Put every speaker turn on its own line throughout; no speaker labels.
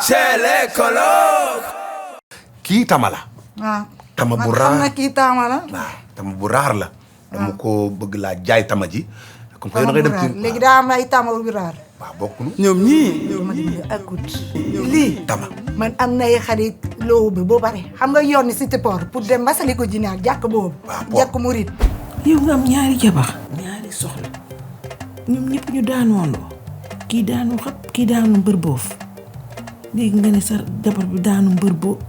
c'est les colocs. kii tama la.
waaw
tama bu
man
raar
xam na kii tama la.
waaw tama bu raar la. dama ko bëgg laa jaay tama ji. comme que da ngay dem ci
léegi daa am ay tama bu raar.
waaw bokkunu.
ñoom ñii.
ma dimbali akut lii.
tama
man am nay xarit loo bi boo pare xam nga yoon ni cité port pour dem Massaliko Jinaan jàkk boobu. jàkk murit.
yow nga am ñaari jabar ñaari soxla ñoom ñëpp ñu daanoondoo kii daanu xat kii daanu mbër boof léegi nga ne sa jabar bi daanu mbër boof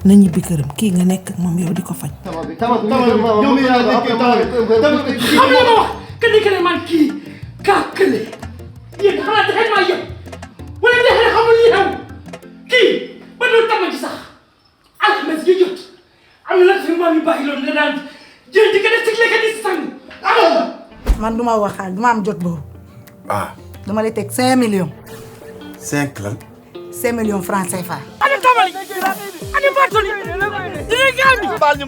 na ñibbi këram kii nga nekk ak moom yow di ko faj.
xam nga ma wax que man kii kaa kële yéen xanaa dexee maa yëpp wala dexee xamul li xew kii ba doon tama ci sax alxames yi jot am na nag suñu maam yu baax yi loolu nga daan jël di ko def ci lekk di sang
man du ma waxaal du ma am jot boobu.
ah.
dama lay teg 5 millions.
5 lan.
5 millions francs CFA.
ani tabali ani bartoli dina gaal mi
baal ñu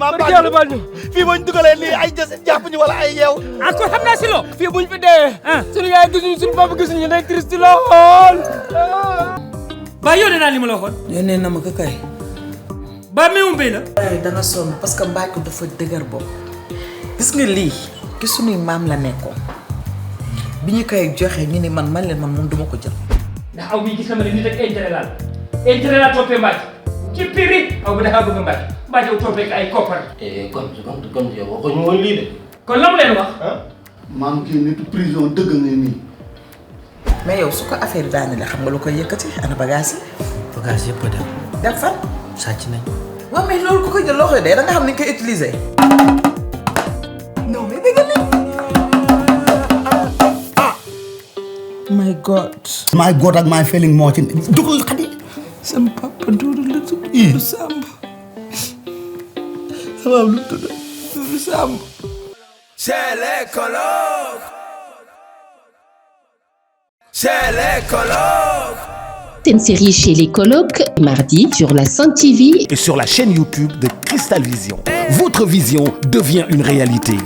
baal ñu fii boo ñu dugalee nii ay jàpp ñu wala ay yeew.
ak ko xam naa si loo
fii buñ fi dee. suñu yaay gisuñu suñu papa gisuñu day triste lool.
ba yónnee naa li ma la waxoon
yónnee na ma ko kay.
ba meewum béy la
waaye danga sonn parce que mbaaj ko dafa dëgër bopp gis nga lii ki suñuy maam la nekkoon bi ñu koy joxe ñu ni man leen man moom duma ko jël.
ndax aw bii gis na ma ne nit ak intérêt laa toppee mbaaj ci piri aw bu dafa bëgg mbaaj mbaaj yow toppee ay koppar
kon yow waxuñu woon lii de.
kon la mu leen wax
maam kii nitu prison dëgg nga nii.
mais yow su ko affaire daane la xam nga lu koy yëkkati ana bagage yi.
bagage yëpp a dem.
dem fan.
sàcc nañ.
waaw mais loolu ku koy jël loo koy dee da nga xam ni ñu koy utiliser.
non mais dëgg la.
my God.
my God ak my feeling moo ci dugg xadi.
sama papa Doudou la tudd. Doudou Samb. sama lu tudd Doudou Samb.
c'est les colocs. c'est les colocs.
C'est une série chez les colocs, mardi sur la Sen TV
et sur la chaîne YouTube de Cristal Vision. Votre vision devient une réalité.